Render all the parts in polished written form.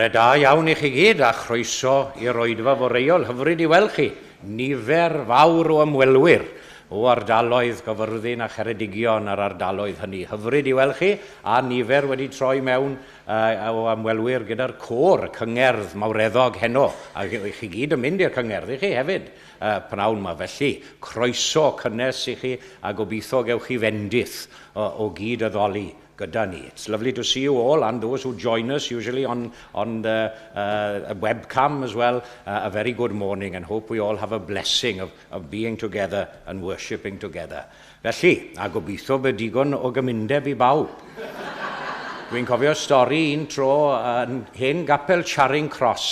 Bore da iawn i chi gyd a chroeso i'r oedfa foreol. Hyfryd i weld chi. Nifer fawr o ymwelwyr o ardaloedd Gaerfyrddin a Cheredigion a'r ardaloedd hynny. Hyfryd i weld chi a nifer wedi troi mewn o ymwelwyr gyda'r côr, y cyngerdd mawreddog heno. A chi gyd yn mynd i'r cyngerdd i chi hefyd pnawn yma. Felly, croeso cynnes i chi a gobeithio gewch chi fendith o gyd addoli gyda ni. It's lovely to see you all and those who join us usually on the webcam as well. A very good morning and hope we all have a blessing of being together and worshipping together. Felly, a gobeithio bod digon o gymundeb i bawb. Dwi'n cofio stori un tro yn hen gapel Charing Cross,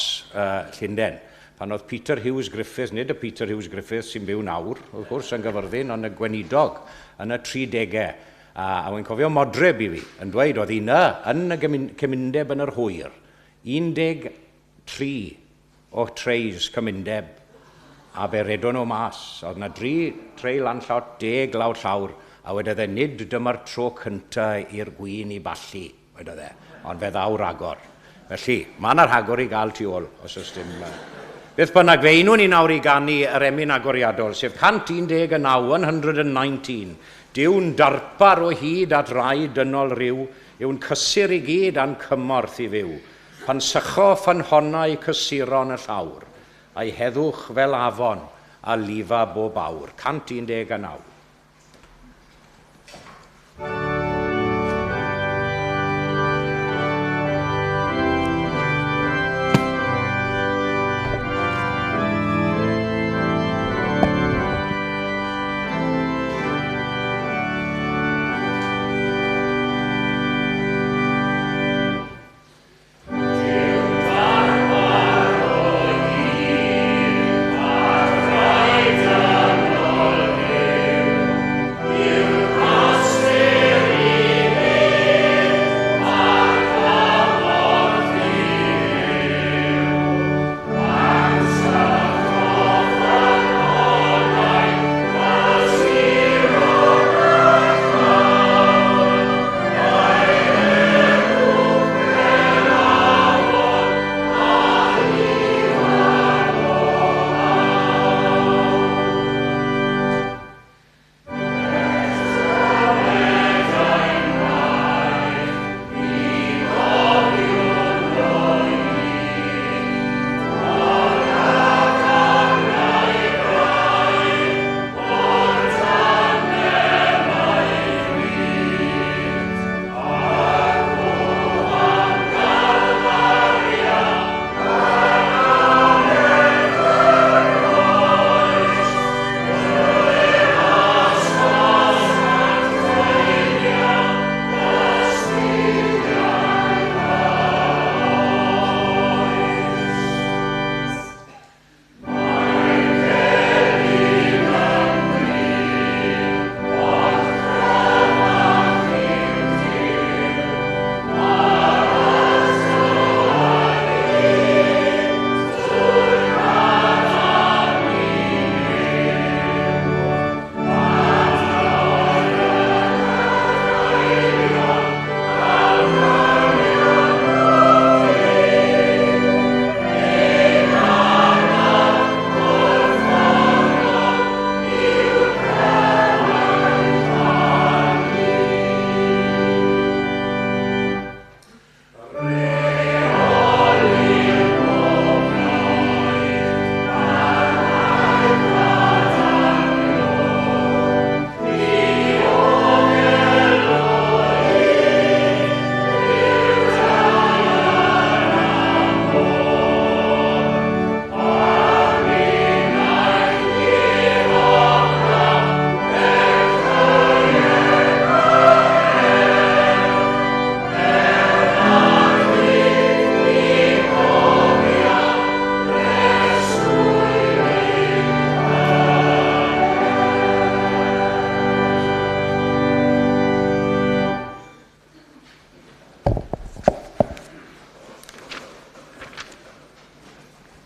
Llundain, pan oedd Peter Hughes Griffiths, nid y Peter Hughes Griffiths sy'n byw nawr, wrth gwrs, yn Gaerfyrddin, ond y gweinidog yn y 30au. A wy'n cofio modryb i fi yn dweud oedd un yn y cymundeb yn yr hwyr, 13 o trays cymundeb, a fe redon nhw mas. Oedd yna 3 tray lan llawr, 10 lawr llawr, a wedodd e, nid dyma'r tro cyntaf i'r gwin i ballu, wedodd e, ond fe ddaw ragor. Felly, mae yna rhagor i gael tu ôl, os oes dim. Beth bynnag, fe unwn ni nawr i ganu yr emyn agoriadol, sef 119, 119. Duw'n darpar o hyd at rai dynol ryw, yw'n cysur i gyd a'n cymorth i fyw. Pan sycho ffynhonnau cysuron y llawr, a'i heddwch fel afon a lifa bob awr. 119.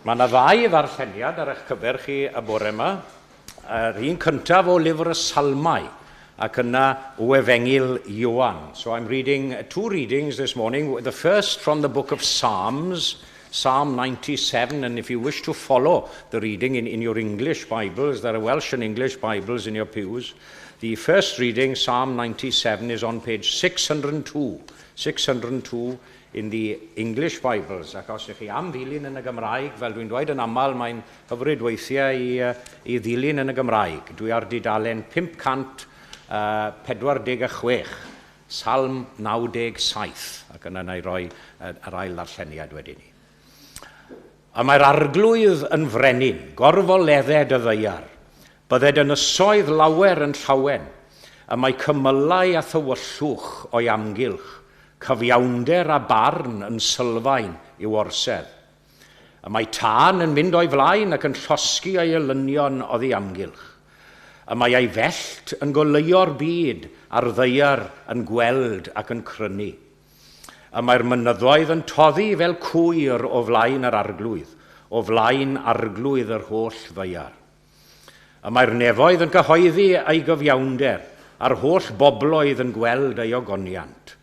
Mae yna ddau ddarlleniad ar eich cyfer chi y bore yma. Yr un cyntaf o lyfr y Salmau. ac yna o Efengyl Ioan. So I'm reading two readings this morning. The first from the book of Psalms, Psalm 97, and if you wish to follow the reading in your English Bibles, there are Welsh and English Bibles in your pews. The first reading, Psalm 97, is on page 602. 602 in the English Bibles. Ac os ydych chi am ddilyn yn y Gymraeg, fel dwi'n dweud yn aml, mae'n hyfryd weithiau i ddilyn yn y Gymraeg. Dwi ar dudalen 546, Salm 97, ac yna na i roi yr ail ddarlleniad wedyn ni. A mae'r arglwydd yn frenin, gorfoledded y ddaear. Bydded ynysoedd lawer yn llawen, a mae cymylau a thywyllwch o'i amgylch, cyfiawnder a barn yn sylfaen i'w orsedd. A mae tân yn mynd o'i flaen ac yn llosgi ei elynion oddi amgylch. A mae ei fellt yn goleuo'r byd a'r ddaear yn gweld ac yn crynu. A mae'r mynyddoedd yn toddi fel cwyr o flaen yr arglwydd, o flaen arglwydd yr holl ddaear. A mae'r nefoedd yn cyhoeddi ei gyfiawnder, a'r holl bobloedd yn gweld ei ogoniant.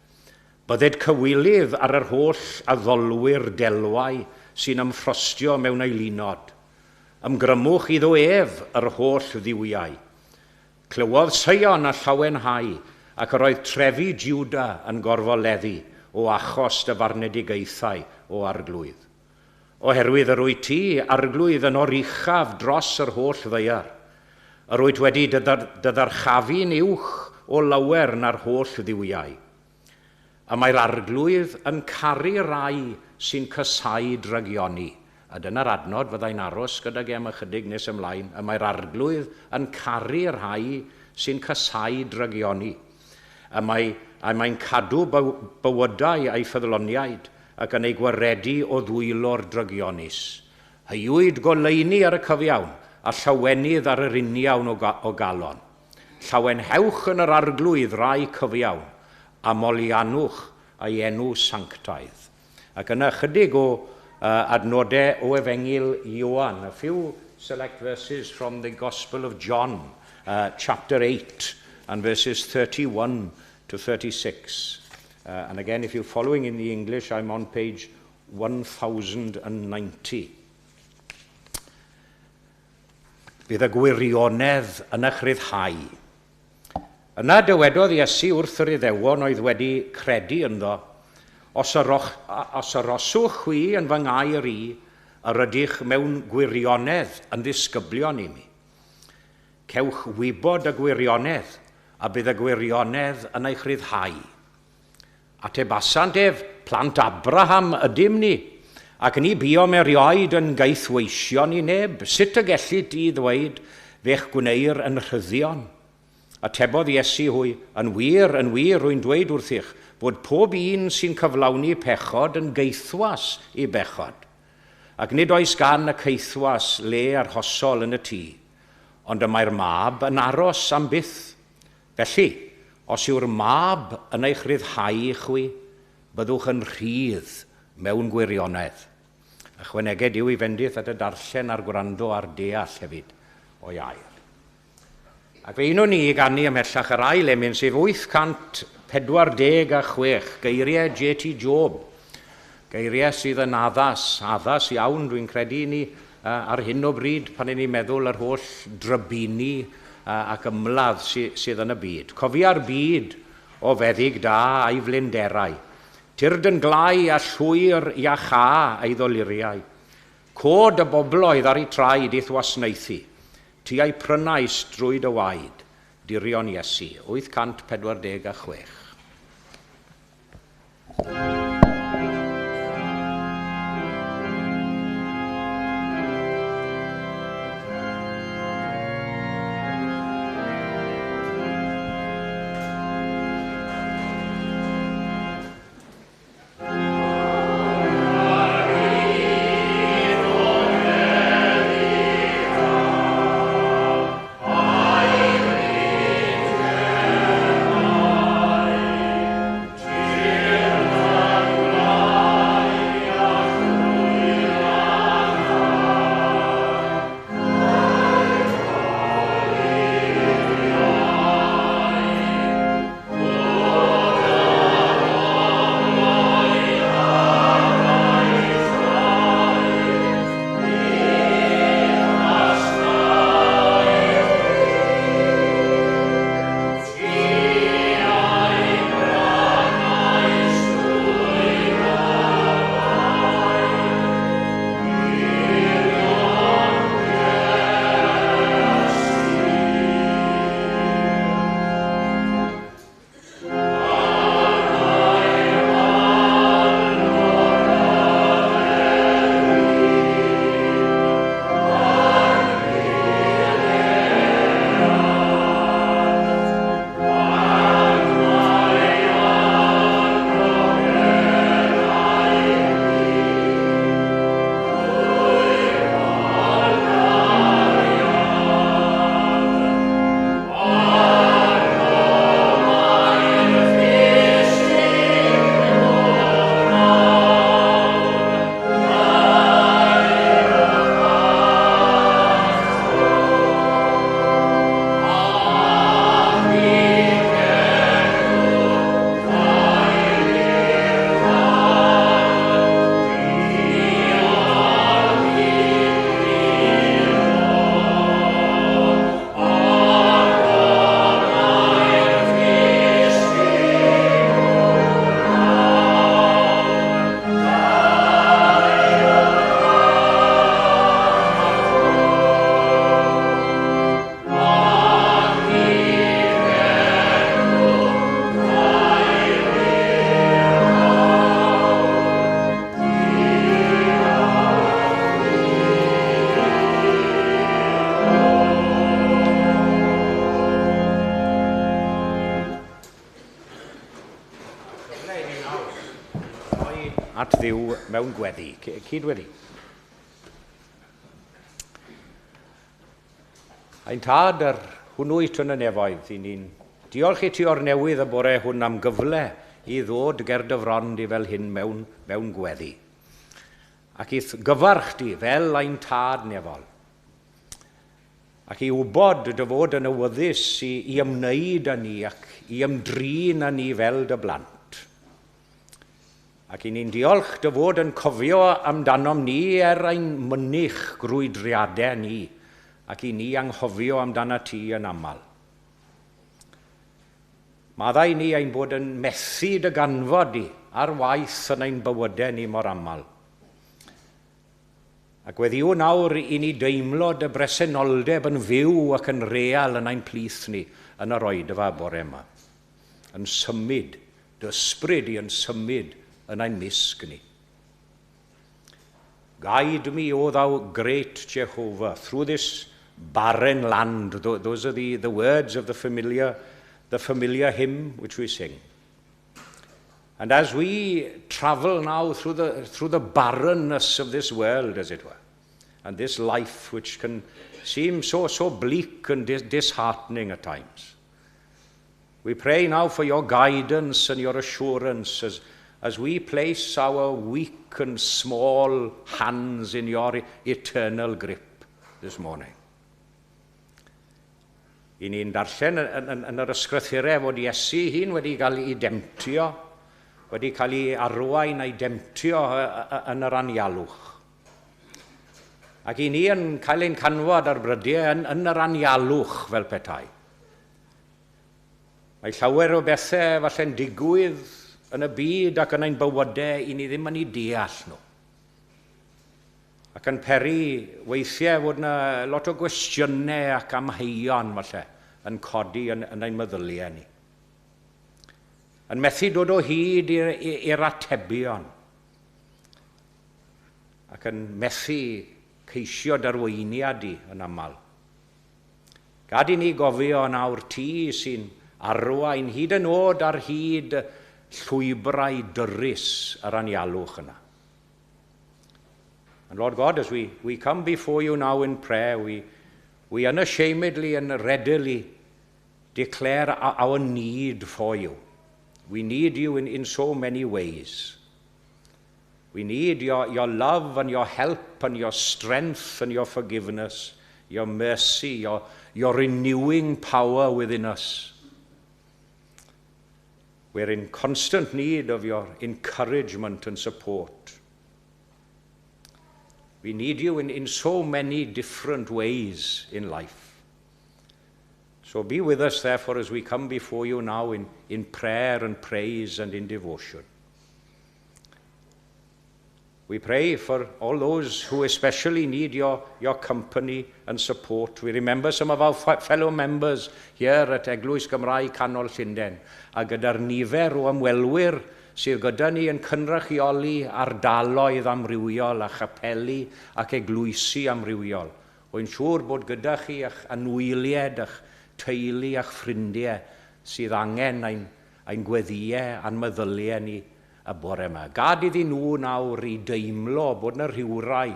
Bydded cywilydd ar yr holl addolwyr delwau sy'n ymffrostio mewn eilunod. Ymgrymwch iddo ef yr holl dduwiau. Clywodd Seion a llawenhau, ac yr oedd trefi Juda yn gorfoleddu o achos dy farnedigaethau o arglwydd. Oherwydd yr wyt ti, arglwydd, yn oruchaf dros yr holl ddaear. Yr wyt wedi dy ddyrchafu'n uwch o lawer na'r holl dduwiau. A mae'r arglwydd yn caru rai sy'n casáu drygioni. A dyna'r adnod fyddai'n aros gydag e am ychydig nes ymlaen. A mae'r arglwydd yn caru rhai sy'n casáu drygioni. A mae'n cadw bywydau a'i ffyddloniaid ac yn ei gwaredu o ddwylo'r drygionus. Heuwyd goleuni ar y cyfiawn a llawenydd ar yr uniawn o galon. Llawenhewch yn yr arglwydd rai cyfiawn a moliannwch ei enw sanctaidd. Ac yna ychydig o adnodau o Efengyl Ioan. A few select verses from the Gospel of John, chapter 8 and verses 31 to 36. And again, if you're following in the English, I'm on page 1090. Bydd y gwirionedd yn eich rhyddhau. Yna dywedodd Iesu wrth yr Iddewon oedd wedi credu ynddo, os aroswch chwi yn fy ngair i, yr ydych mewn gwirionedd yn ddisgyblion i mi. Cewch wybod y gwirionedd, a bydd y gwirionedd yn eich rhyddhau. Atebasant ef, plant Abraham ydym ni, ac ni buom erioed yn gaethweision i neb. Sut y gelli di ddweud fe'ch gwneir yn rhyddion? Atebodd Iesu hwy, yn wir, rwy'n dweud wrthych, bod pob un sy'n cyflawni pechod yn gaethwas i bechod. Ac nid oes gan y caethwas le arhosol yn y tŷ, ond y mae'r mab yn aros am byth. Felly, os yw'r mab yn eich rhyddhau chwi, byddwch yn rhydd mewn gwirionedd. Ychwaneged yw i fendith at y darllen a'r gwrando a'r deall hefyd o'i air. Ac fe unwn ni i ganu ymhellach yr ail emyn, sef 846, geiriau J.T. Job. Geiriau sydd yn addas iawn, dwi'n credu ni ar hyn o bryd pan ni'n meddwl yr holl drybini ac ymladd sydd yn y byd. Cofia'r byd o feddyg da a'i flinderau. Tyrd yn glau a llwyr iachâ ei ddoluriau. Cod y bobloedd ar eu traed i'th wasnaethu. Ti a'i prynais drwy dy waed, dirion Iesu, 846. at Dduw mewn gweddi. Cydweddi. Ein tad yr hwnnw wyt yn y nefoedd, i ni'n diolch i ti o'r newydd y bore hwn am gyfle i ddod ger dy fron di fel hyn mewn gweddi. Ac i'th gyfarch di fel ein tad nefol. Ac i wybod dy fod yn awyddus i ymwneud â ni ac i ymdrin â ni fel dy blant. Ac i ni'n diolch dy fod yn cofio amdanom ni er ein mynych grwydriadau ni, ac i ni anghofio amdana ti yn aml. Maddau ni ein bod yn methu dy ganfod di ar waith yn ein bywydau ni mor aml. Ac gweddïwn nawr i ni deimlo dy bresenoldeb yn fyw ac yn real yn ein plith ni yn yr oedfa bore yma. Yn symud, dy ysbryd i yn symud yn ein mysg ni. Guide me, O thou great Jehovah, through this barren land. Those are the words of the familiar hymn which we sing. And as we travel now through the barrenness of this world, as it were, and this life which can seem so bleak and disheartening at times, we pray now for your guidance and your assurance as we place our weak and small hands in your eternal grip this morning. I ni'n darllen yn yr ysgrythurau fod Iesu hun wedi cael ei demtio, wedi cael ei arwain a'i demtio yn yr anialwch. Ac i ni yn cael ein canfod ar brydiau yn yr anialwch fel petai. Mae llawer o bethau falle'n digwydd yn y byd ac yn ein bywydau i ni ddim yn ei deall nhw. Ac yn peri weithiau fod yna lot o gwestiynau ac amheuon falle yn codi yn ein meddyliau ni. Yn methu dod o hyd i'r atebion. Ac yn methu ceisio dy arweiniad di yn aml. Gad i ni gofio nawr ti sy'n arwain hyd yn oed ar hyd llwybrau dyrys yr anialwch yna. And Lord God, as we come before you now in prayer, we unashamedly and readily declare our need for you. We need you in so many ways. We need your love and your help and your strength and your forgiveness, your mercy, your renewing power within us. We're in constant need of your encouragement and support. We need you in so many different ways in life. So be with us, therefore, as we come before you now in prayer and praise and in devotion. We pray for all those who especially need your company and support. We remember some of our fellow members here at Eglwys Gymraeg Canol Llundain, a gyda'r nifer o ymwelwyr sydd gyda ni yn cynrychioli ardaloedd amrywiol a chapeli ac eglwysi amrywiol. Wy'n siŵr bod gyda chi eich anwyliaid, eich teulu a'ch ffrindiau sydd angen ein gweddïau a'n meddyliau ni y bore yma. Gad iddyn nhw nawr i deimlo bod yna rhywrai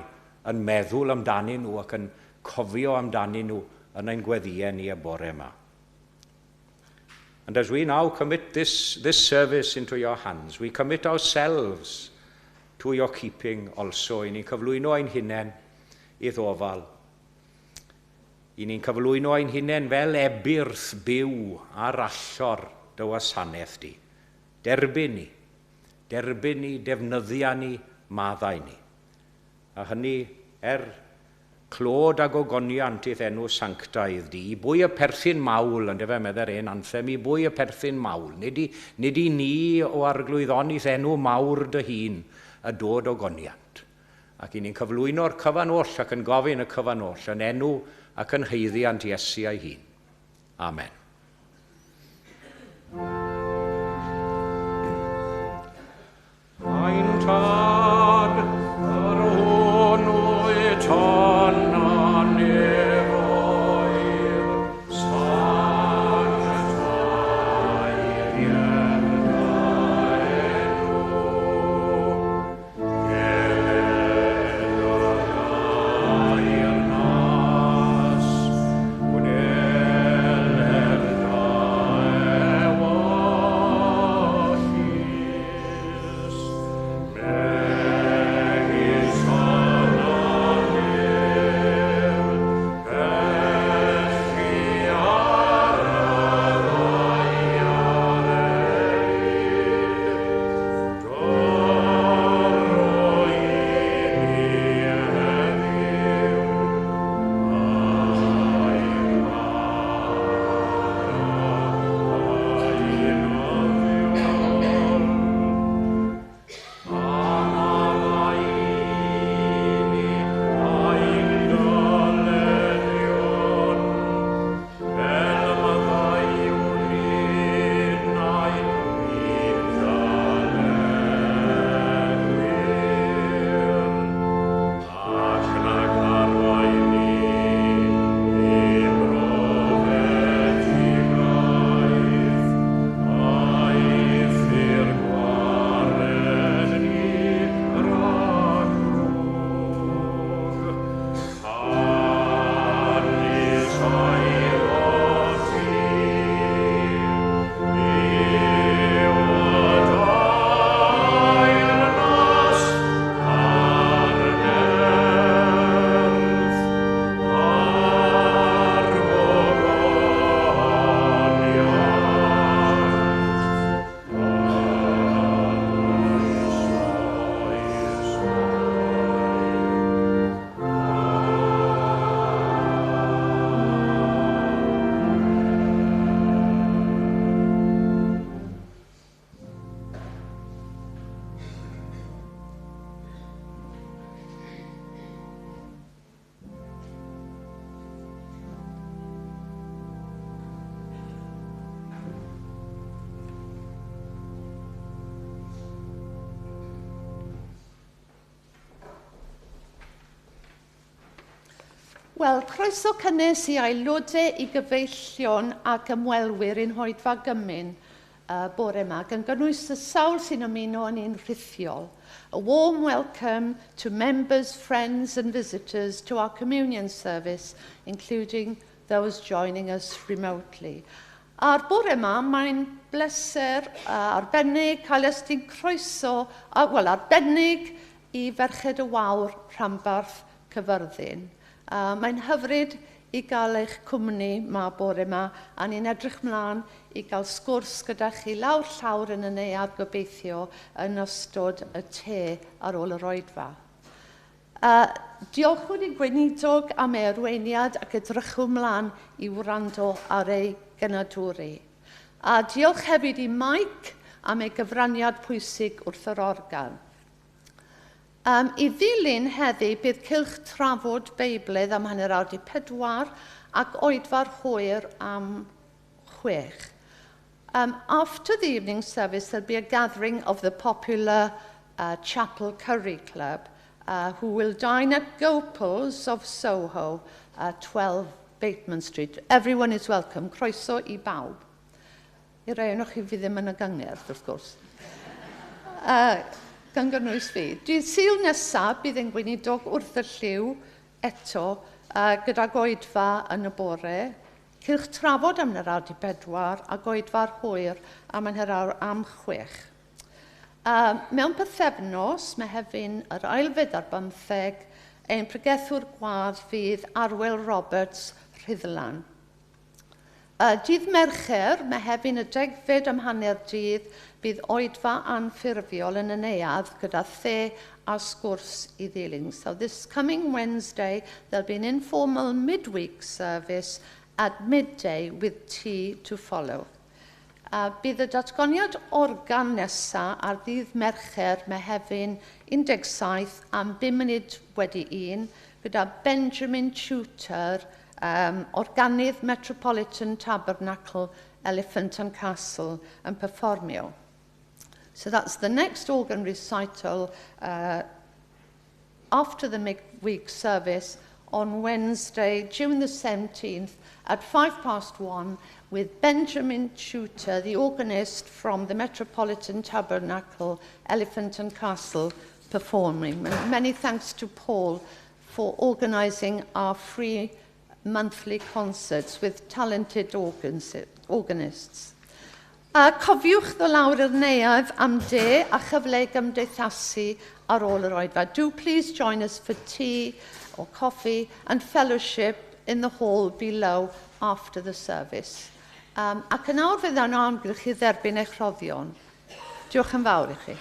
yn meddwl amdanyn nhw ac yn cofio amdanyn nhw yn ein gweddïau ni y bore yma. And as we now commit this service into your hands, we commit ourselves to your keeping also. I ni'n cyflwyno ein hunain i'th ofal. I ni'n cyflwyno ein hunain fel ebyrth byw ar allor dy wasanaeth di. Derbyn ni. Derbyn ni, defnyddia ni, maddau ni. A hynny er clod a gogoniant i'th enw sanctaidd di. I bwy y perthyn mawl, yn dyfe, medde'r un anthem, i bwy y perthyn mawl. Nid i ni, O Arglwydd, ond i'th enw mawr dy hun y dod ogoniant. Ac i ni'n cyflwyno'r cyfan oll ac yn gofyn y cyfan oll yn enw ac yn haeddiant Iesu ei hun. Amen. Ein tad, yr hwn wyt yn y nefoedd, sanctaidd dy enw. Wel, croeso cynnes i aelodau, i gyfeillion ac ymwelwyr i'n hoedfa gymun bore yma, gan gynnwys y sawl sy'n ymuno yn un rhithiol. A warm welcome to members, friends and visitors to our communion service, including those joining us remotely. A'r bore yma, mae'n bleser arbennig cael estyn croeso, wel, arbennig i Ferched y Wawr Rhanbarth Caerfyrddin. Mae'n hyfryd i gael eich cwmni ma bore yma, a ni'n edrych mlaen i gael sgwrs gyda chi lawr llawr yn y neuadd gobeithio yn ystod y te ar ôl yr oedfa. Diolchwn i gweinidog am ei arweiniad ac edrychwn mlaen i wrando ar ei genadwri. A diolch hefyd i Mike am ei gyfraniad pwysig wrth yr organ. I ddilyn heddi bydd cylch trafod Beiblaidd am 3:30 ac oedfa'r hwyr am 6. After the evening service, there'll be a gathering of the popular Chapel Curry Club, who will dine at Gopal's of Soho, 12 Bateman Street. Everyone is welcome. Croeso i bawb. I rai ohonoch chi fydd ddim yn y gyngerdd, wrth gwrs. Gan gynnwys fi. Dydd Sul nesaf bydd ein gweinidog wrth y llyw eto gyda oedfa yn y bore, cylch trafod am 3:45 ac oedfa'r hwyr am 5:30. Mewn pythefnos, Mehefin yr 22nd, ein pregethwr gwadd fydd Arwel Roberts Rhuddlan. Dydd Mercher, Mehefin y 10fed am 12:30, bydd oedfa anffurfiol yn y neuadd gyda the a sgwrs i ddilyn. So this coming Wednesday, there'll be an informal midweek service at midday with tea to follow. Bydd y datganiad organ nesaf ar ddydd Mercher, Mehefin 17 am 1:05 gyda Benjamin Tutor, organydd Metropolitan Tabernacle, Elephant and Castle yn perfformio. So that's the next organ recital after the midweek service on Wednesday, June the 17th at 1:05 with Benjamin Tutor, the organist from the Metropolitan Tabernacle, Elephant and Castle, performing. And many thanks to Paul for organising our free monthly concerts with talented organists. Cofiwch ddod lawr i'r neuadd am de a chyfle i gymdeithasu ar ôl yr oedfa. Do please join us for tea or coffee and fellowship in the hall below after the service. Ac yn awr fydd yno amgylch i dderbyn eich rhoddion. Diolch yn fawr i chi.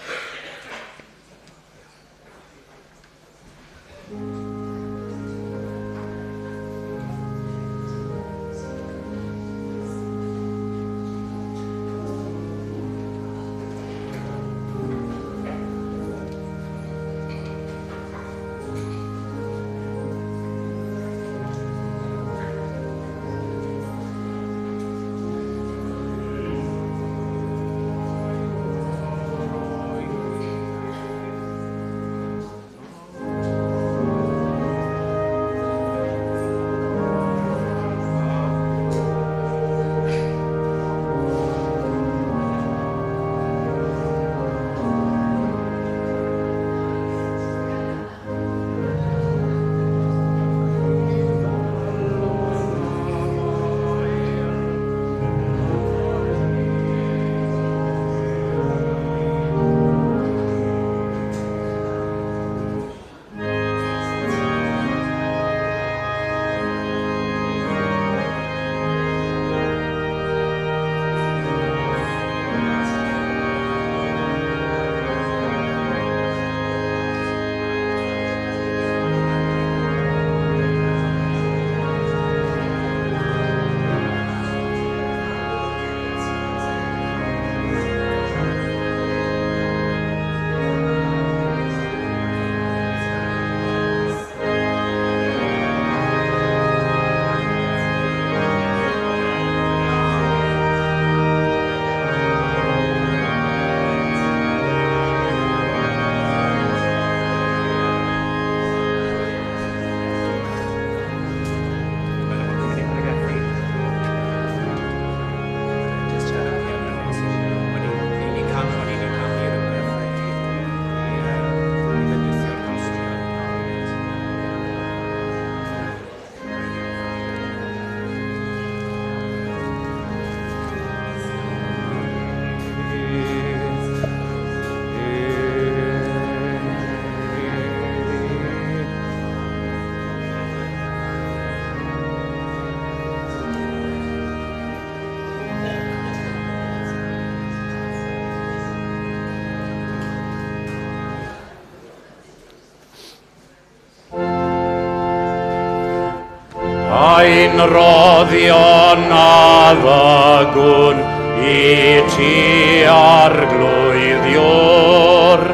Ein roddion a ddygwn i ti Arglwydd Iôr,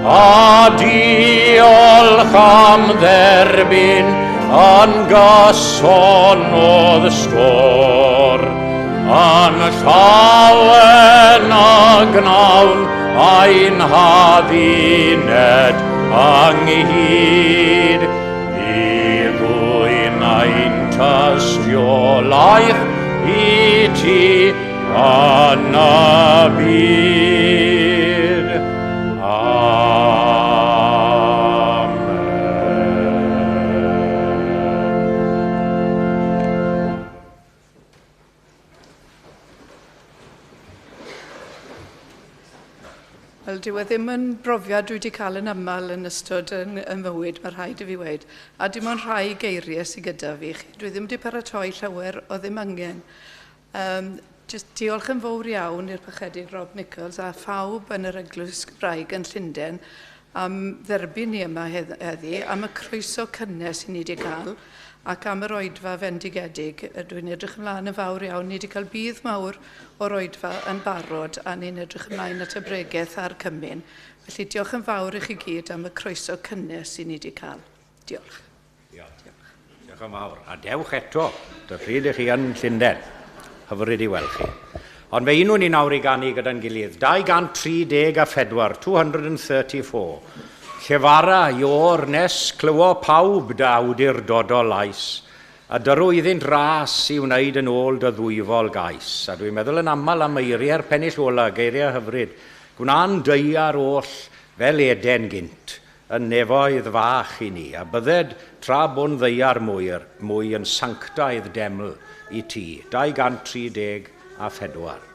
a diolch am dderbyn yn gyson o'dd stôr. Yn llawen a gnawn ein hadduned ynghyd, i ddwyn ein tystiolaeth i ti yn y byd. Amen. Wel, dyw e ddim yn brofiad dwi wedi cael yn aml yn ystod yn fywyd, mae rhaid i fi weud. A dim ond rhai geiriau sydd gyda fi. Dwi ddim wedi paratoi llawer o ddim angen. Jyst diolch yn fawr iawn i'r Parchedig Rob Nichols a phawb yn yr Eglwys Gymraeg yn Llundain am dderbyn ni yma heddi, am y croeso cynnes i ni wedi cael, ac am yr oedfa fendigedig. Dwi'n edrych ymlaen yn fawr iawn. Ni wedi cael budd mawr o'r oedfa yn barod, a ni'n edrych ymlaen at y bregeth a'r cymun. Felly diolch yn fawr i chi gyd am y croeso cynnes i ni wedi cael. Diolch. Diolch. Diolch yn fawr. A dewch eto, dy pryd i chi yn Llundain. Hyfryd i weld chi. Ond fe unwn ni nawr i ganu gyda'n gilydd. 234, 234. Llefara Iôr nes clywo pawb dy awdurdodol lais, a dyrw iddynt ras i wneud yn ôl dy ddwyfol gais. A dwi'n meddwl yn aml am eiriau'r pennill ola, geiriau hyfryd. Gwna'n deiar oll fel Eden gynt, yn nefoedd fach i ni, a bydded tra bo'n ddaear mwy yn sanctaidd deml i ti. 234.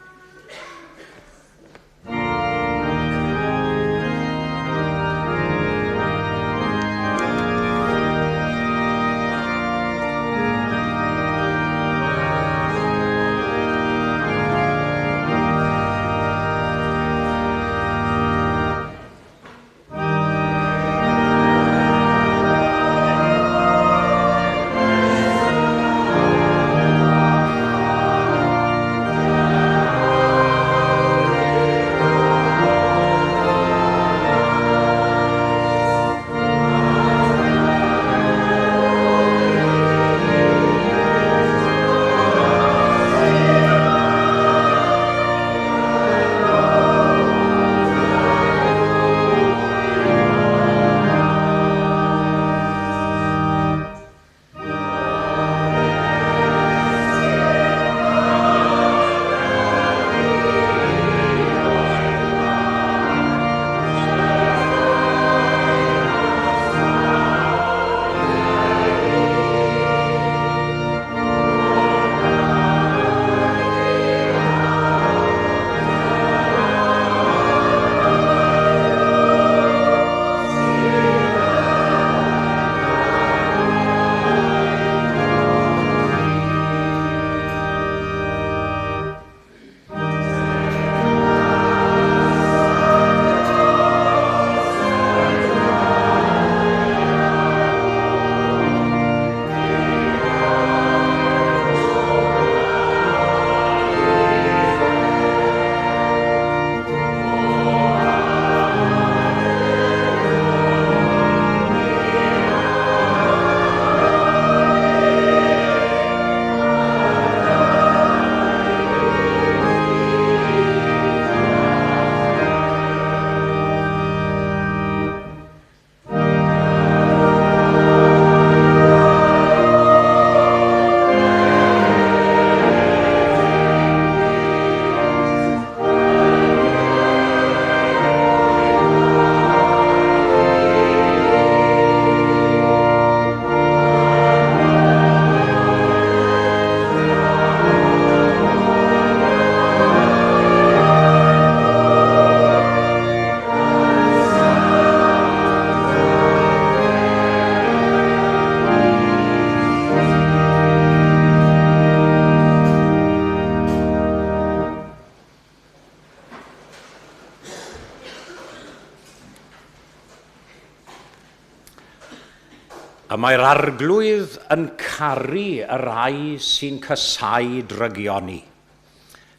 A mae'r Arglwydd yn caru y rhai sy'n casáu drygioni.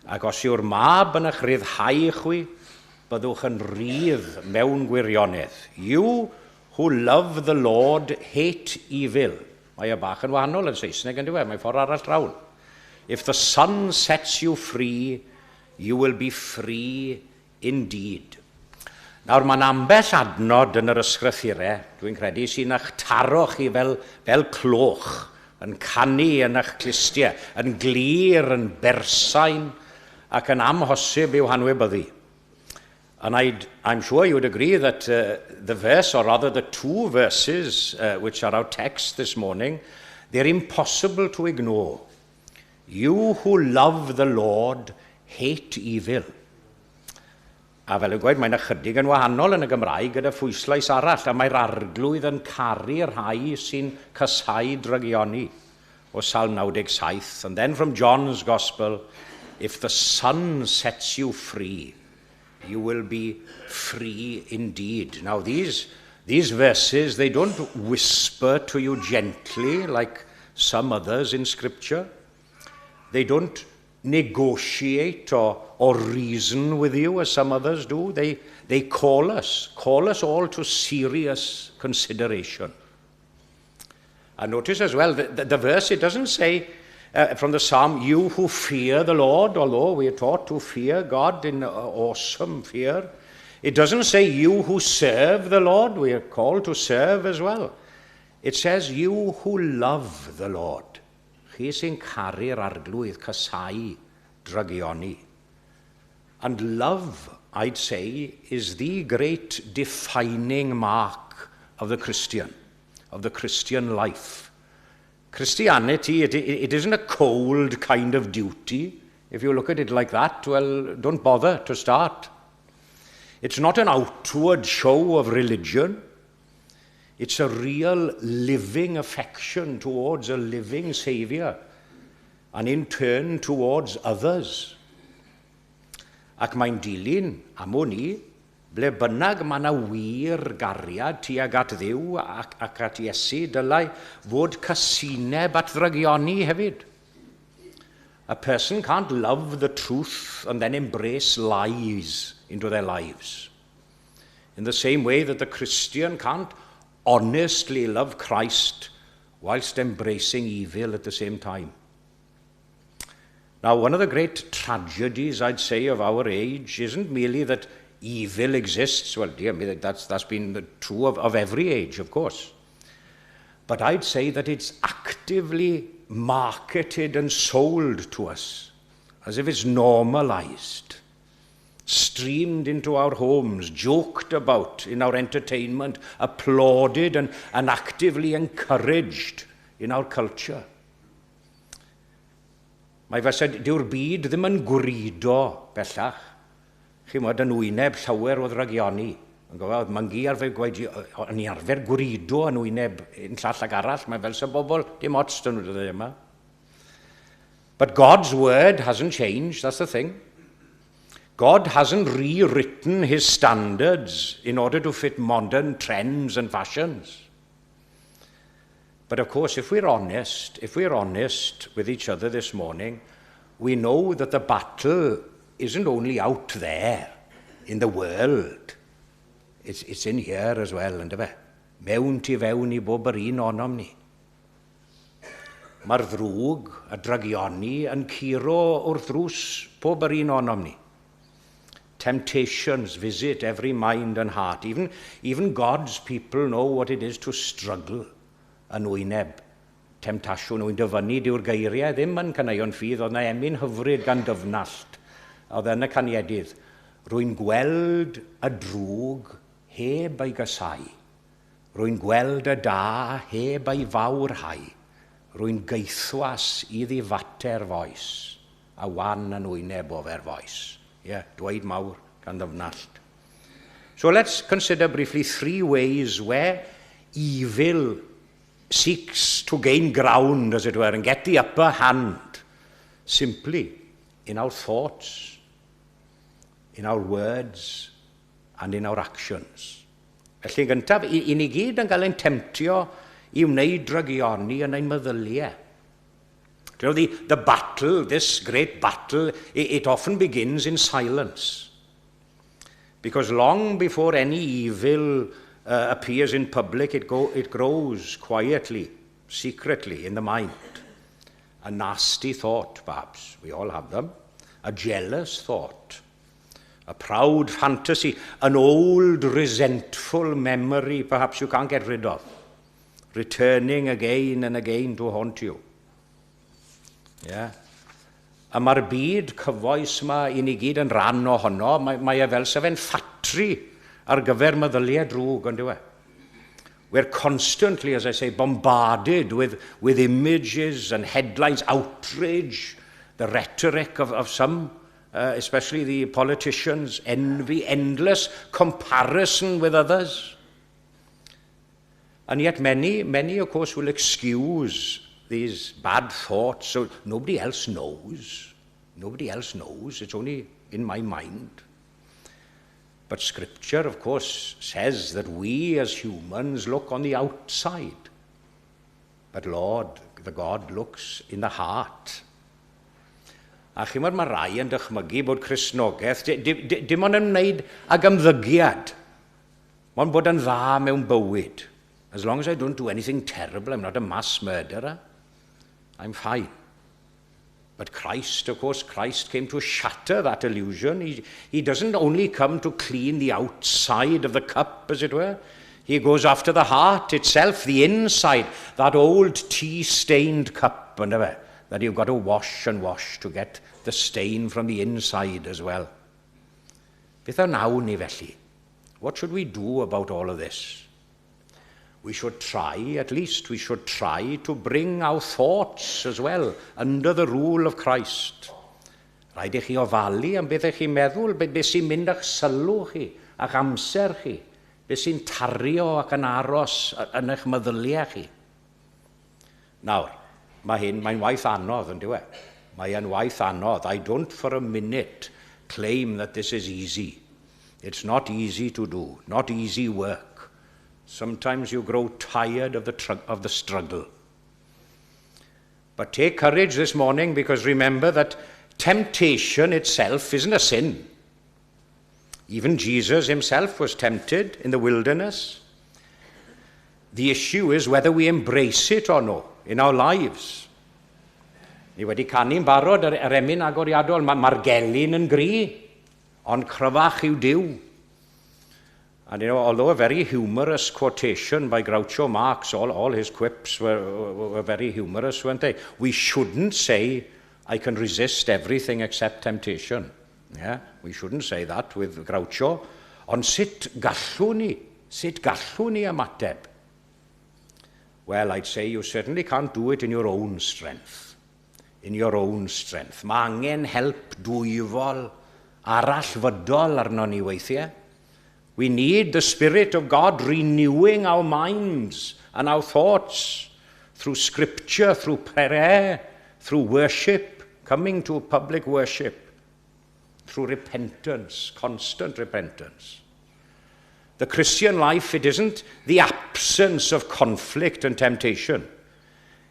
Ac os yw'r Mab yn eich rhyddhau chwi, byddwch yn rhydd mewn gwirionedd. You who love the Lord hate evil. Mae e bach yn wahanol yn Saesneg, yn dyw e, mae ffordd arall rown. If the Son sets you free, you will be free indeed. Nawr, mae'n ambell adnod yn yr ysgrythurau, dwi'n credu, sy'n eich taro chi fel cloch, yn canu yn eich clustiau, yn glir, yn bersain, ac yn amhosib i'w hanwybyddu. And I'm sure you would agree that the verse, or rather the two verses which are our text this morning, they're impossible to ignore. You who love the Lord hate evil. A fel y gweud, mae'n ychydig yn wahanol yn y Gymraeg gyda phwyslais arall, a mae'r Arglwydd yn caru'r rhai sy'n casáu drygioni o Salm 97. And then from John's Gospel, if the Son sets you free, you will be free indeed. Now these verses, they don't whisper to you gently like some others in Scripture. They don't negotiate or reason with you as some others do. They call us all to serious consideration. And notice as well, the verse, it doesn't say from the psalm, "You who fear the Lord," although we are taught to fear God in awesome fear. It doesn't say, "You who serve the Lord." We are called to serve as well. It says, "You who love the Lord." Chi sy'n caru'r Arglwydd, casáu drygioni. And love, I'd say, is the great defining mark of the Christian, of the Christian life. Christianity, it isn't a cold kind of duty. If you look at it like that, well, don't bother to start. It's not an outward show of religion. It's a real living affection towards a living Saviour and in turn towards others. Ac mae'n dilyn am wn i, ble bynnag mae yna wir gariad tuag at Dduw ac at Iesu, dylai fod casineb at ddrygioni hefyd. A person can't love the truth and then embrace lies into their lives. In the same way that the Christian can't honestly love Christ whilst embracing evil at the same time. Now, one of the great tragedies, I'd say, of our age isn't merely that evil exists. Well, dear me, that's been true of every age, of course. But I'd say that it's actively marketed and sold to us as if it's normalized, streamed into our homes, joked about in our entertainment, applauded and actively encouraged in our culture. Mae fel dyw'r byd ddim yn gwrido bellach. Chi'n gwybod, yn wyneb llawer o ddrygioni. Yn gwybod, mae'n gi arfer gweud, o'n i arfer gwrido yn wyneb un llall ag arall. Mae fel sy'n bobl, dim ots dyn nhw dyddiau yma. But God's word hasn't changed, that's the thing. God hasn't rewritten his standards in order to fit modern trends and fashions. But of course, if we're honest with each other this morning, we know that the battle isn't only out there in the world. It's in here as well, yndyfe? Mewn tu fewn i bob yr un onom ni. Mae'r ddrwg a drygioni yn curo wrth ddrws pob yr un onom ni. Temptations visit every mind and heart. Even God's people know what it is to struggle yn wyneb temtasiwn. Wy'n dyfynnu, dyw'r geiriau ddim yn caneuon ffydd, oedd yna emyn hyfryd gan Dyfnallt. Oedd yn y Caniedydd. "Rwy'n gweld y drwg heb ei gasáu. Rwy'n gweld y da heb ei fawrhau. Rwy'n gaethwas i ddifater foes, a wan yn wyneb ofer foes." Ie, yeah, dweud mawr gan Ddyfnallt. So let's consider briefly three ways where evil seeks to gain ground, as it were, and get the upper hand, simply in our thoughts, in our words, and in our actions. Felly gyntaf, i ni gyd yn cael ein temtio i wneud drygioni yn ein meddyliau. Do you know, the battle, this great battle, it often begins in silence. Because long before any evil appears in public, it grows quietly, secretly in the mind. A nasty thought, perhaps. We all have them. A jealous thought. A proud fantasy. An old resentful memory, perhaps you can't get rid of. Returning again and again to haunt you. Yeah. A mae'r byd cyfoes yma i ni gyd yn rhan ohono, mae e fel se fe'n ffatri ar gyfer meddyliau drwg, on'd yw e? We're constantly, as I say, bombarded with images and headlines, outrage, the rhetoric of some, especially the politicians, envy, endless comparison with others. And yet many, many, of course, will excuse these bad thoughts, so nobody else knows. Nobody else knows. It's only in my mind. But Scripture, of course, says that we as humans look on the outside. But Lord, the God looks in the heart. A chi'mod, mae rai yn dychmygu bod Cristnogaeth dim ond yn wneud ag ymddygiad. Ond bod yn dda mewn bywyd. As long as I don't do anything terrible, I'm not a mass murderer, I'm fine. But Christ, of course, Christ came to shatter that illusion. He doesn't only come to clean the outside of the cup, as it were. He goes after the heart itself, the inside, that old tea-stained cup, that you've got to wash and wash to get the stain from the inside as well. Beth a wnawn ni felly? What should we do about all of this? We should try, at least we should try to bring our thoughts as well under the rule of Christ. Rhaid i chi ofalu am beth ych chi'n meddwl, beth sy'n mynd â'ch sylw chi, a'ch amser chi, beth sy'n tario ac yn aros yn eich meddyliau chi. Nawr, mae hyn, mae'n waith anodd, yn dyw e? Mae'n waith anodd. I don't for a minute claim that this is easy. It's not easy to do, not easy work. Sometimes you grow tired of the struggle. But take courage this morning, because remember that temptation itself isn't a sin. Even Jesus himself was tempted in the wilderness. The issue is whether we embrace it or no in our lives. Ni wedi canu'n barod yr emyn agoriadol, mae'r gelyn yn gry, ond cryfach yw Duw. And although a very humorous quotation by Groucho Marx, all his quips were very humorous, weren't they? We shouldn't say, "I can resist everything except temptation." Yeah, we shouldn't say that with Groucho. Ond sut gallwn ni ymateb? Well, I'd say you certainly can't do it in your own strength. In your own strength. Mae angen help dwyfol arallfydol arno ni weithiau. We need the Spirit of God renewing our minds and our thoughts through Scripture, through prayer, through worship, coming to public worship, through repentance, constant repentance. The Christian life, it isn't the absence of conflict and temptation.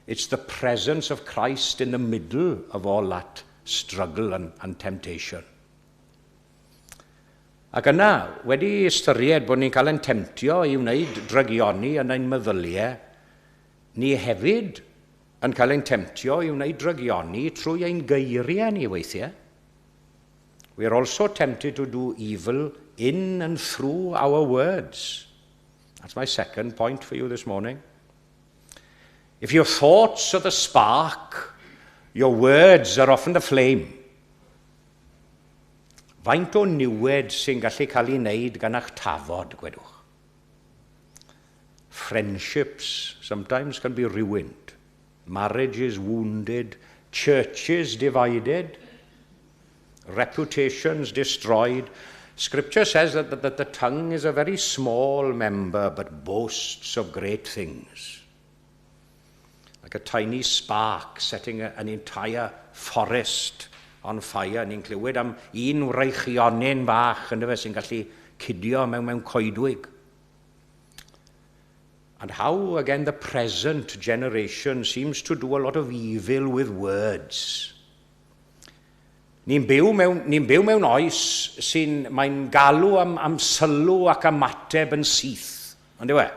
It's the presence of Christ in the middle of all that struggle and temptation. Ac yna, wedi ystyried bod ni'n cael ein temtio i wneud drygioni yn ein meddyliau, ni hefyd yn cael ein temtio i wneud drygioni trwy ein geiriau ni weithiau. We are also tempted to do evil in and through our words. That's my second point for you this morning. If your thoughts are the spark, your words are often the flame. Faint o niwed sy'n gallu cael ei wneud gan eich tafod, gwedwch? Friendships sometimes can be ruined. Marriages wounded, churches divided, reputations destroyed. Scripture says that the tongue is a very small member but boasts of great things. Like a tiny spark setting an entire forest on fire. Ni'n clywed am un wreichionyn bach yn sy'n gallu cydio mewn coedwig. And how, again, the present generation seems to do a lot of evil with words. Ni'n byw mewn oes sy'n mae'n galw am sylw ac ymateb yn syth. Ond yw e?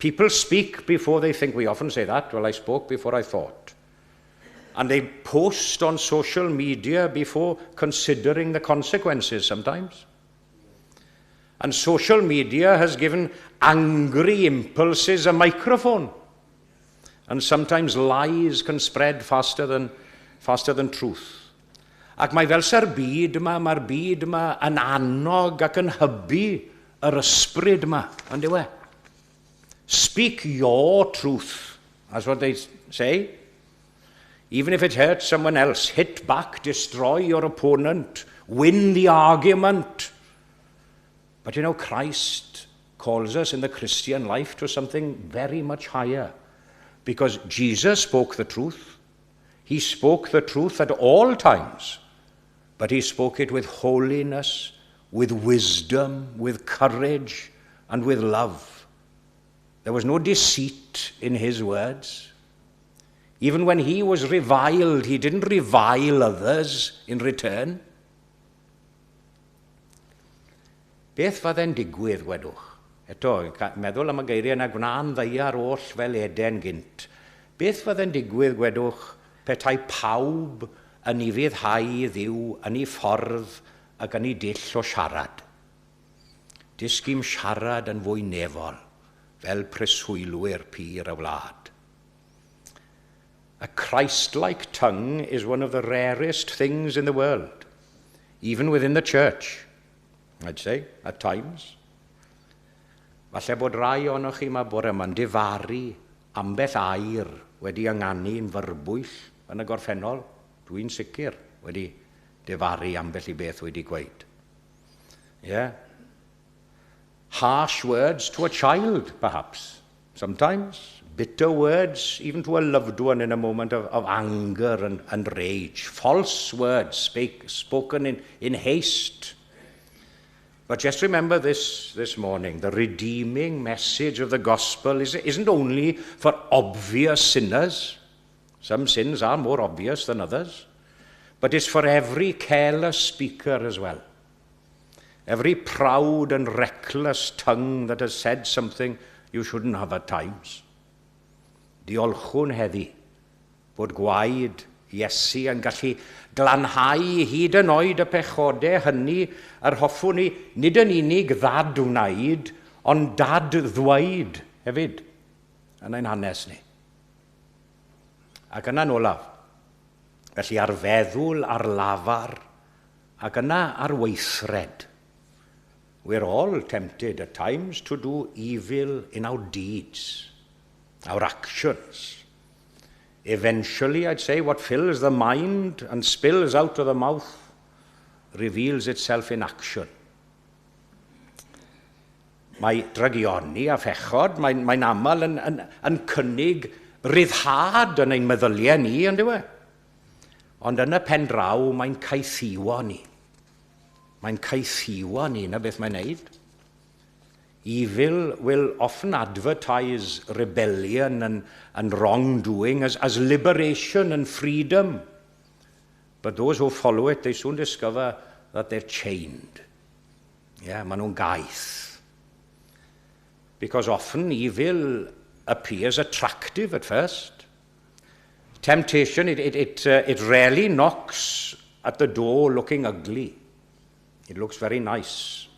People speak before they think. We often say that. "Well, I spoke before I thought." And they post on social media before considering the consequences sometimes. And social media has given angry impulses a microphone. And sometimes lies can spread faster than truth. Ac mae fel sa'r byd yma, mae'r byd yma yn annog ac yn hybu yr ysbryd yma, ond yw e? "Speak your truth," that's what they say. Even if it hurts someone else, hit back, destroy your opponent, win the argument. But Christ calls us in the Christian life to something very much higher. Because Jesus spoke the truth. He spoke the truth at all times, but he spoke it with holiness, with wisdom, with courage, and with love. There was no deceit in his words. Even when he was reviled, he didn't revile others in return. Beth fydde'n digwydd, gwedwch? Eto, meddwl am y geiriau yna, "Gwna'n ddaear oll fel Eden gynt." Beth fydde'n digwydd, gwedwch, petai pawb yn ufuddhau i Dduw yn ei ffordd ac yn ei dull o siarad? "Dysg im siarad yn fwy nefol, fel preswylwyr pur y wlad." A Christ-like tongue is one of the rarest things in the world, even within the church, I'd say, at times. Falle bod rai ohonoch chi yma bore yma'n difaru ambell air wedi ynganu'n fyrbwyll yn y gorffennol. Dwi'n sicr wedi difaru ambell i beth wedi gweud. Yeah. Harsh words to a child, perhaps. Sometimes. Bitter words, even to a loved one in a moment of anger and rage. False words spoken in haste. But just remember this morning: the redeeming message of the gospel isn't only for obvious sinners. Some sins are more obvious than others. But it's for every careless speaker as well. Every proud and reckless tongue that has said something you shouldn't have at times. Diolchwn heddi bod gwaed Iesu yn gallu glanhau hyd yn oed y pechodau hynny yr hoffwn ni nid yn unig ddad-wneud, ond dad-ddweud hefyd yn ein hanes ni. Ac yna'n olaf, felly ar feddwl, ar lafar, ac yna ar weithred. We're all tempted at times to do evil in our deeds, our actions. Eventually, I'd say, what fills the mind and spills out of the mouth reveals itself in action. Mae drygioni a phechod, mae'n aml yn cynnig ryddhad yn ein meddyliau ni, yn dyw e? Ond yn y pen draw, mae'n caethiwo ni. Mae'n caethiwo ni, na beth mae'n neud. Evil will often advertise rebellion and wrongdoing as liberation and freedom. But those who follow it, they soon discover that they're chained. Yeah, maen nhw'n gaeth. Because often evil appears attractive at first. Temptation, it rarely knocks at the door looking ugly. It looks very nice.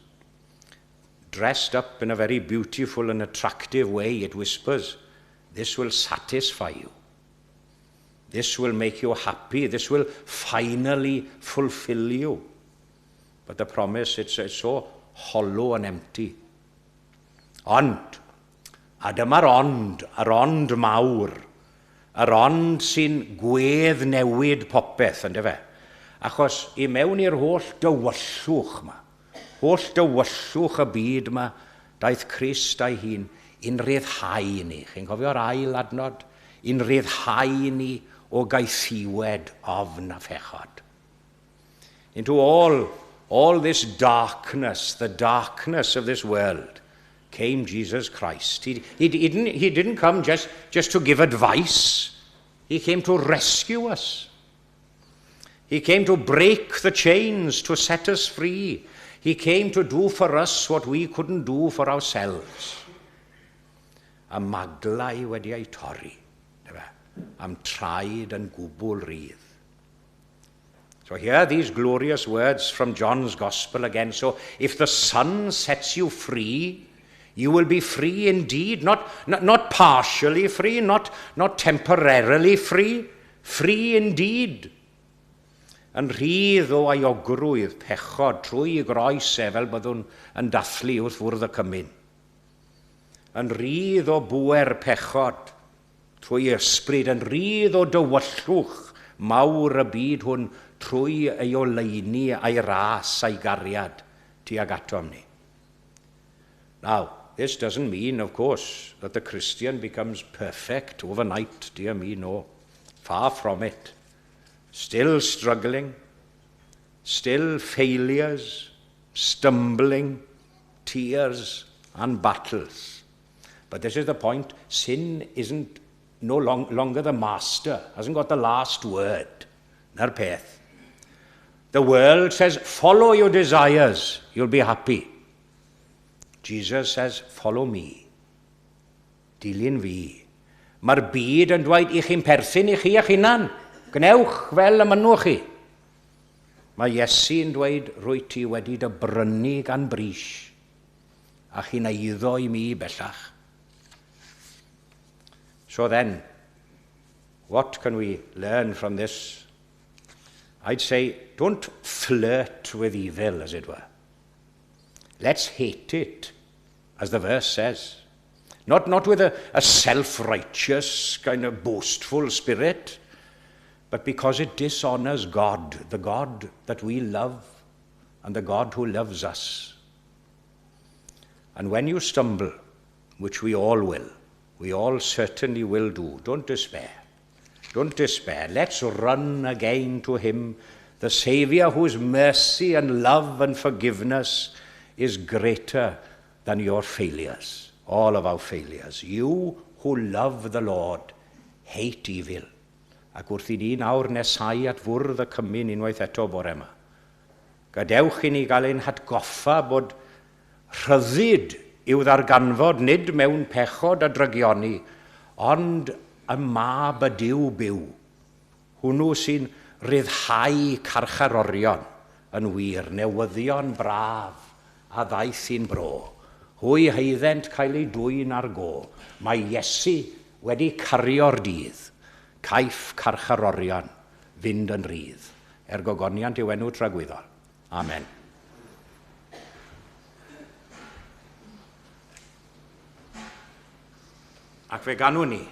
Dressed up in a very beautiful and attractive way, it whispers, "This will satisfy you. This will make you happy. This will finally fulfill you." But the promise, it's so hollow and empty. Ond, a dyma'r ond, yr ond mawr, yr ond sy'n gweddnewid popeth, ynddo fe? Achos i mewn i'r holl dywyllwch yma, holl dywyllwch y byd yma, daeth Crist a'i hun i'n rhyddhau ni. Chi'n cofio'r ail adnod? I'n rhyddhau ni o gaethiwed ofn a phechod. Into all this darkness, the darkness of this world, came Jesus Christ. He didn't come just to give advice. He came to rescue us. He came to break the chains, to set us free. He came to do for us what we couldn't do for ourselves. Y maglau wedi eu torri, a'm traed yn gwbl rydd. So hear these glorious words from John's Gospel again. So if the Son sets you free, you will be free indeed, not partially free, not temporarily free, free indeed. Yn rhydd o euogrwydd pechod trwy ei groes e fel byddwn yn dathlu wrth fwrdd y cymun. Yn rhydd o bwer pechod trwy ysbryd, yn rhydd o dywyllwch mawr y byd hwn trwy ei oleuni a'i ras a'i gariad tuag atom ni. Now, this doesn't mean, of course, that the Christian becomes perfect overnight. Dear me, no. Far from it. Still struggling, still failures, stumbling, tears and battles. But this is the point. Sin isn't no longer the master, hasn't got the last word. 'Na'r peth. The world says, "Follow your desires, you'll be happy." Jesus says, "Follow me." Dilyn fi. Mae'r byd yn dweud i chi'n perthyn i chi eich hunan. Gwnewch fel y mynnwch chi. Mae Iesu'n dweud, "Rwyt ti wedi dy brynu gan bris a chi'n eiddo i mi bellach." So then, what can we learn from this? I'd say, don't flirt with evil, as it were. Let's hate it, as the verse says. Not with a self-righteous, kind of boastful spirit, but because it dishonors God, the God that we love and the God who loves us. And when you stumble, which we all will, we all certainly will do, don't despair. Don't despair. Let's run again to him, the Saviour whose mercy and love and forgiveness is greater than your failures, all of our failures. You who love the Lord, hate evil. Ac wrth i ni nawr nesau at fwrdd y cymun unwaith eto bore yma, gadewch i ni gael ein hatgoffa bod rhyddid i'w ddarganfod nid mewn pechod a drygioni, ond y Mab y Duw byw, hwnnw sy'n rhyddhau carcharorion yn wir, newyddion braf a ddaeth i'n bro. Hwy haeddent cael eu dwyn ar go. Mae Iesu wedi cario'r dydd. Caiff carcharorion fynd yn rhydd. Er gogoniant i'w enw tragwyddol. Amen. Ac fe ganwn ni,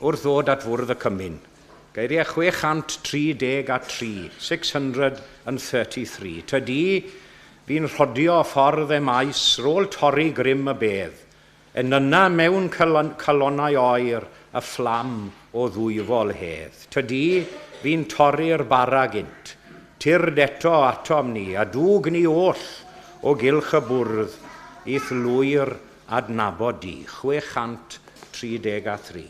wrth ddod at fwrdd y cymun, geiriau 633, 633. Tydi fu'n rhodio ffordd Emaus 'rôl torri grym y bedd. Enyna mewn calonnau oer y fflam o ddwyfol hedd. Tydi fu'n torri'r bara gynt. Tyrd eto atom ni, a dwg ni oll o gylch y bwrdd i'th lwyr adnabod di. 633.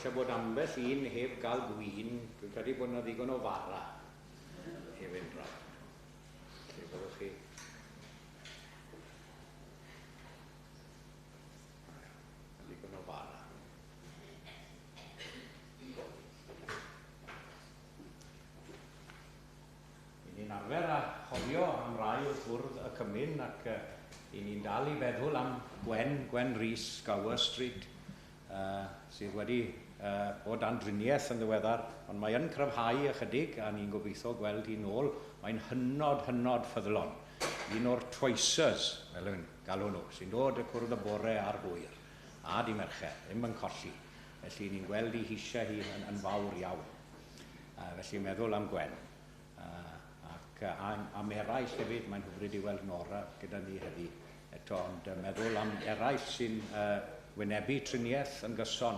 falle bod ambell un heb gael gwin, dwi'n credu bod yna ddigon o fara i fynd rownd. Felly byddwch chi ddigon o fara. I ni'n arfer a chofio am rai wrth fwrdd y cymun ac i ni'n dal i feddwl am Gwen, Gwen Rees, Gower Street, sydd wedi bod dan driniaeth yn ddiweddar, ond mae yn cryfhau ychydig a ni'n gobeithio gweld hi'n ôl. Mae'n hynod, hynod ffyddlon. Un o'r twicers, fel yn galw nhw, sy'n dod y cwrdd y bore a'r hwyr, a di mercher, ddim yn colli. Felly ni'n gweld ei heisiau hi yn fawr iawn. Felly meddwl am Gwen. Ac am eraill hefyd, mae'n hyfryd i weld Nora gyda ni heddi eto, ond meddwl am eraill sy'n wynebu triniaeth yn gyson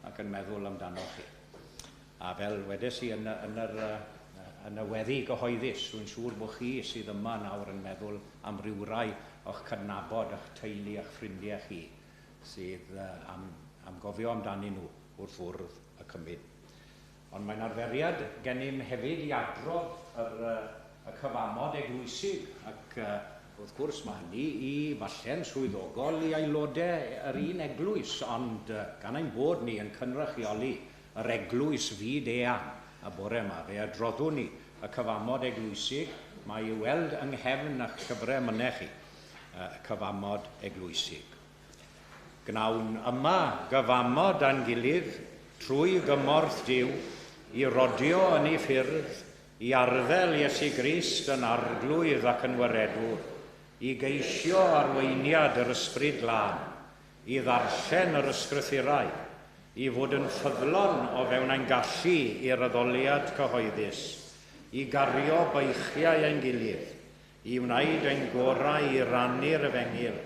ac yn meddwl amdano chi. A fel wedes i yn y weddi gyhoeddus, rwy'n siŵr bod chi sydd yma nawr yn meddwl am rywrai o'ch cydnabod, eich teulu a'ch ffrindiau chi sydd am gofio amdanyn nhw wrth fwrdd y cymun. Ond mae'n arferiad gennym hefyd i adrodd y cyfamod eglwysig ac wrth gwrs mae hynny i falle'n swyddogol i aelodau yr un eglwys, ond gan ein bod ni yn cynrychioli yr eglwys fyd eang y bore yma, fe adroddwn ni y cyfamod eglwysig, mae i'w weld yng nghefn eich llyfrau mynech chi, y cyfamod eglwysig. Gnawn yma gyfamod â'n gilydd trwy gymorth Duw i rodio yn ei ffyrdd, i arddel Iesu Grist yn arglwydd ac yn waredwr, i geisio arweiniad yr Ysbryd Glân, i ddarllen yr ysgrythurau, i fod yn ffyddlon o fewn ein gallu i'r addoliad cyhoeddus, i gario beichiau ein gilydd, i wneud ein gorau i rannu'r efengyl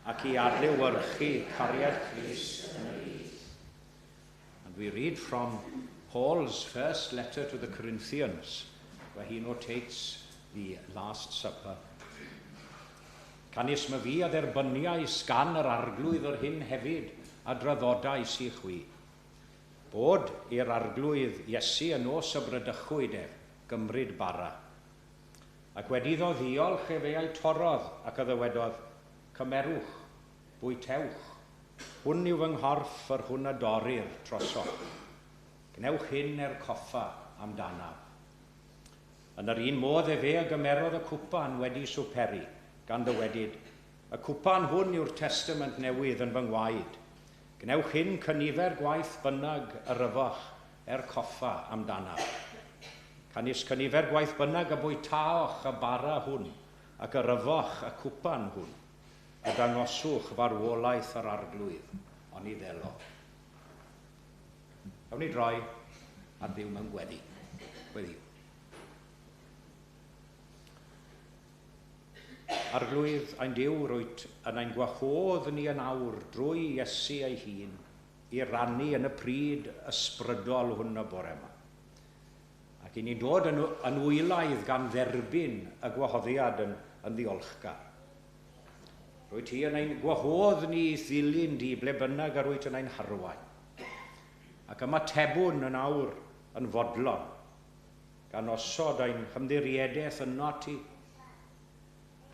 ac i adlewyrchu cariad Crist yn y byd. And we read from Paul's first letter to the Corinthians, where he notates the Last Supper. Canys myfi a dderbyniais gan yr arglwydd yr hyn hefyd a draddodais i chwi. Bod i'r arglwydd Iesu y nos y bradychwyd ef, gymryd bara. Ac wedi iddo ddiolch efe a'i torrodd ac a ddywedodd, cymerwch, bwytewch, hwn yw fy nghorff yr hwn a dorrir trosoch. Gwnewch hyn er coffa amdanaf. Yn yr un modd efe a gymerodd y cwpan wedi swperi, gan ddywedyd, y cwpan hwn yw'r testament newydd yn fy ngwaed. Gwnewch hyn cynifer gwaith bynnag yr yfoch er coffa amdanaf. Canys cynifer gwaith bynnag y bwytaoch y bara hwn ac yr yfoch y cwpan hwn, y dangoswch farwolaeth yr arglwydd, oni ddelo. Awn ni droi at Dduw mewn gweddi. Gweddiwn. Arglwydd ein Duw, rwyt yn ein gwahodd ni yn awr drwy Iesu ei hun i rannu yn y pryd ysbrydol hwn y bore yma. Ac i ni'n dod yn wylaidd gan dderbyn y gwahoddiad yn ddiolchgar. Rwyt ti yn ein gwahodd ni i ddilyn di ble bynnag a rwyt yn ein harwain. Ac ymatebwn yn awr yn fodlon, gan osod ein hymddiriedaeth yno ti,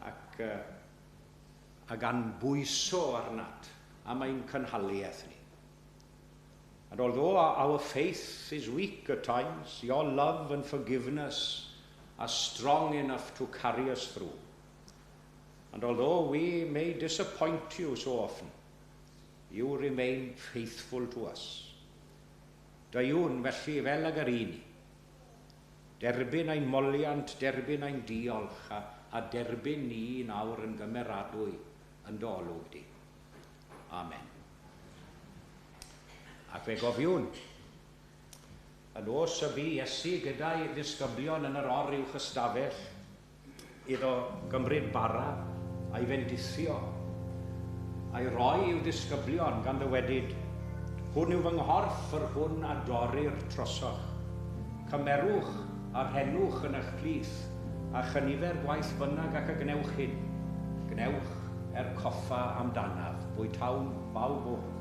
ac a gan bwyso arnat am ein cynhaliaeth ni. And although our faith is weak at times, your love and forgiveness are strong enough to carry us through. And although we may disappoint you so often, you remain faithful to us. Deuwn felly fel ag yr un ni. Derbyn ein moliant, derbyn ein diolch a derbyn ni nawr yn gymeradwy yn dy olwg di. Amen. Ac fe gofiwn, y nos y bu Iesu gyda'i ddisgyblion yn yr oruwch ystafell iddo gymryd bara a'i fendithio a'i roi i'w ddisgyblion gan ddywedyd, hwn yw fy nghorff yr hwn a dorrir trosoch. Cymerwch a rhennwch yn eich plith, a chynifer gwaith bynnag ac y gwnewch hyn. Gwnewch er coffa amdanaf, bwytawn bawb o hwn.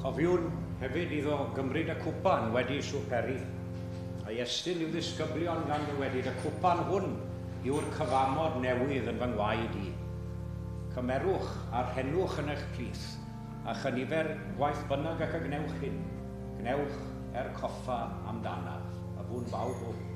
Cofiwn hefyd iddo gymryd y cwpan wedi swperi, a'i estyn i'w ddisgyblion gan ddywedyd, y cwpan hwn yw'r cyfamod newydd yn fy ngwaed i. Cymerwch a rhennwch yn eich plith, a chynifer gwaith bynnag ac y gwnewch hyn, gwnewch er coffa amdanaf, a fu'n bawb hwn.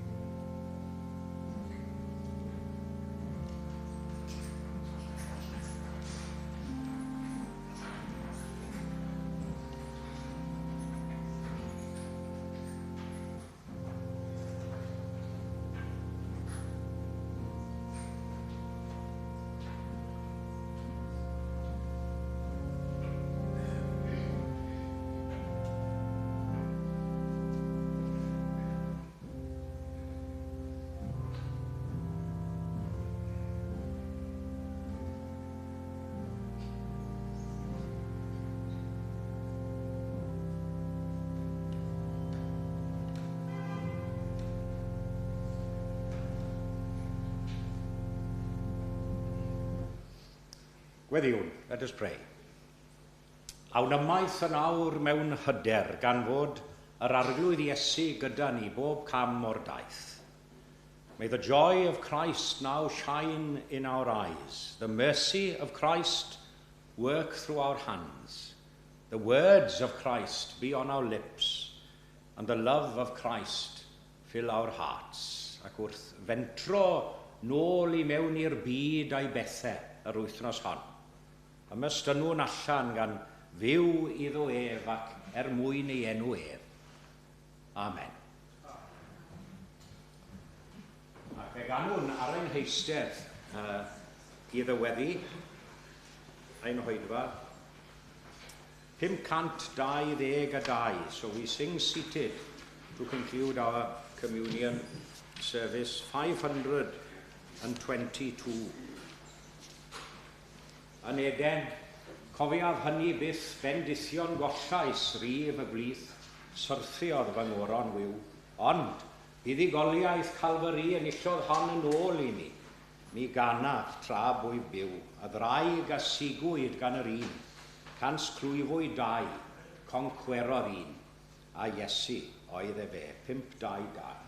Gweddïwn, let us pray. Awn ymaith yn awr mewn hyder gan fod yr Arglwydd Iesu gyda ni bob cam o'r daith. May the joy of Christ now shine in our eyes, the mercy of Christ work through our hands, the words of Christ be on our lips, and the love of Christ fill our hearts. Ac wrth fentro nôl i mewn i'r byd a'i bethau yr wythnos hon, ymestynnwn allan gan fyw iddo ef ac er mwyn ei enw ef. Amen. Ac fe ganwn ar ein heistedd i ddyweddu ein hoedfa 522, so we sing seated to conclude our communion service 522. Yn Eden, cofiaf hynny byth bendithion gollais rif y blith, syrthiodd fy ngoron wiw, ond buddugoliaeth Calfari enillodd hon yn ôl i mi. Mi ganaf tra bwyf byw, y ddraig a sigwyd gan yr un, cans clwyfwyd dau, concwerodd un, a Iesu oedd efe, 522.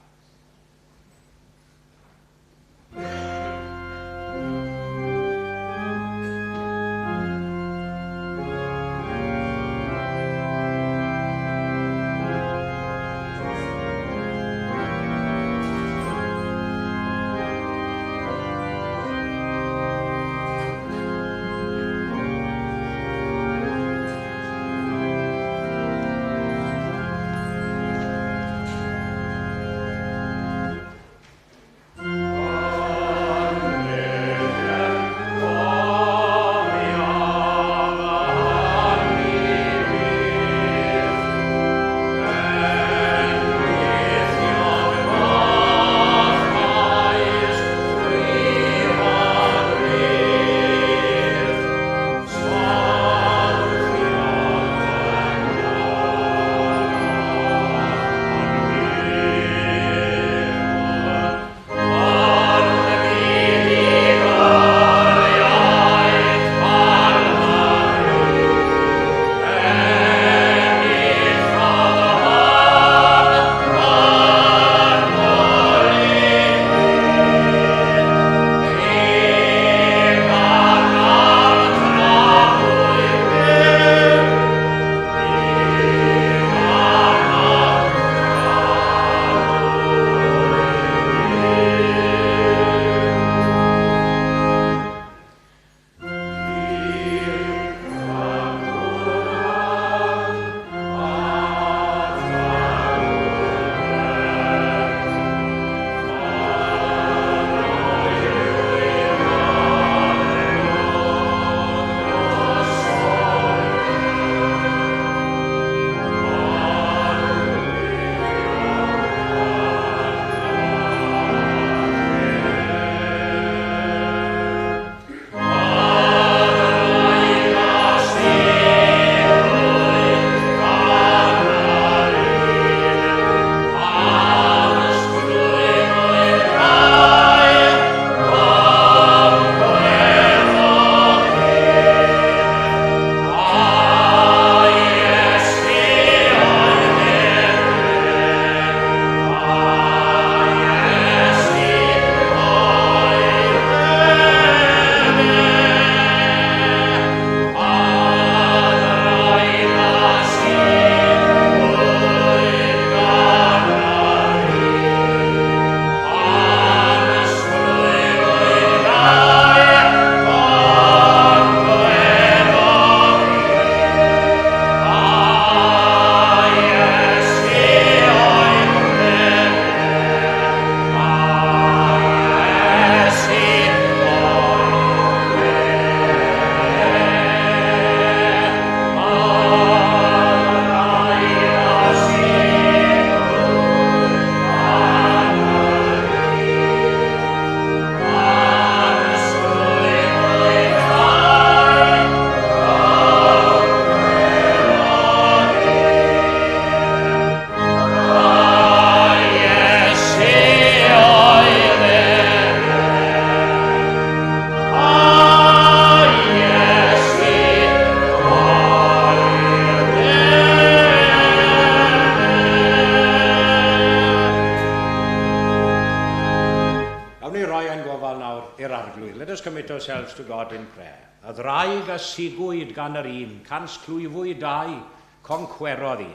Nawn ni roi ein gofal nawr i'r Arglwydd. Let us commit ourselves to God in prayer. Y ddraig a sigwyd gan yr un, cans clwyfwyd dau, concwerodd un.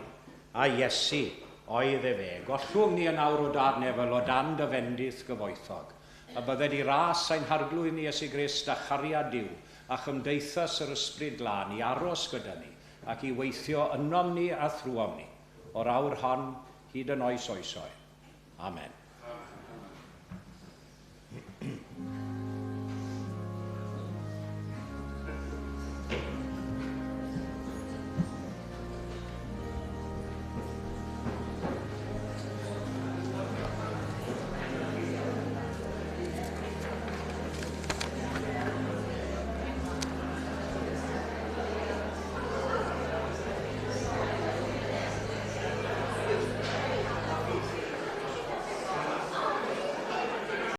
A Iesu oedd efe. Gollwng ni yn awr o Dad nefol o dan dy fendith gyfoethog. A bydded i ras ein Harglwydd ni Iesu Grist a chariad Duw a chymdeithas yr Ysbryd Glân i aros gyda ni ac i weithio ynom ni a thrwom ni, o'r awr hon hyd yn oes oesoedd. Amen.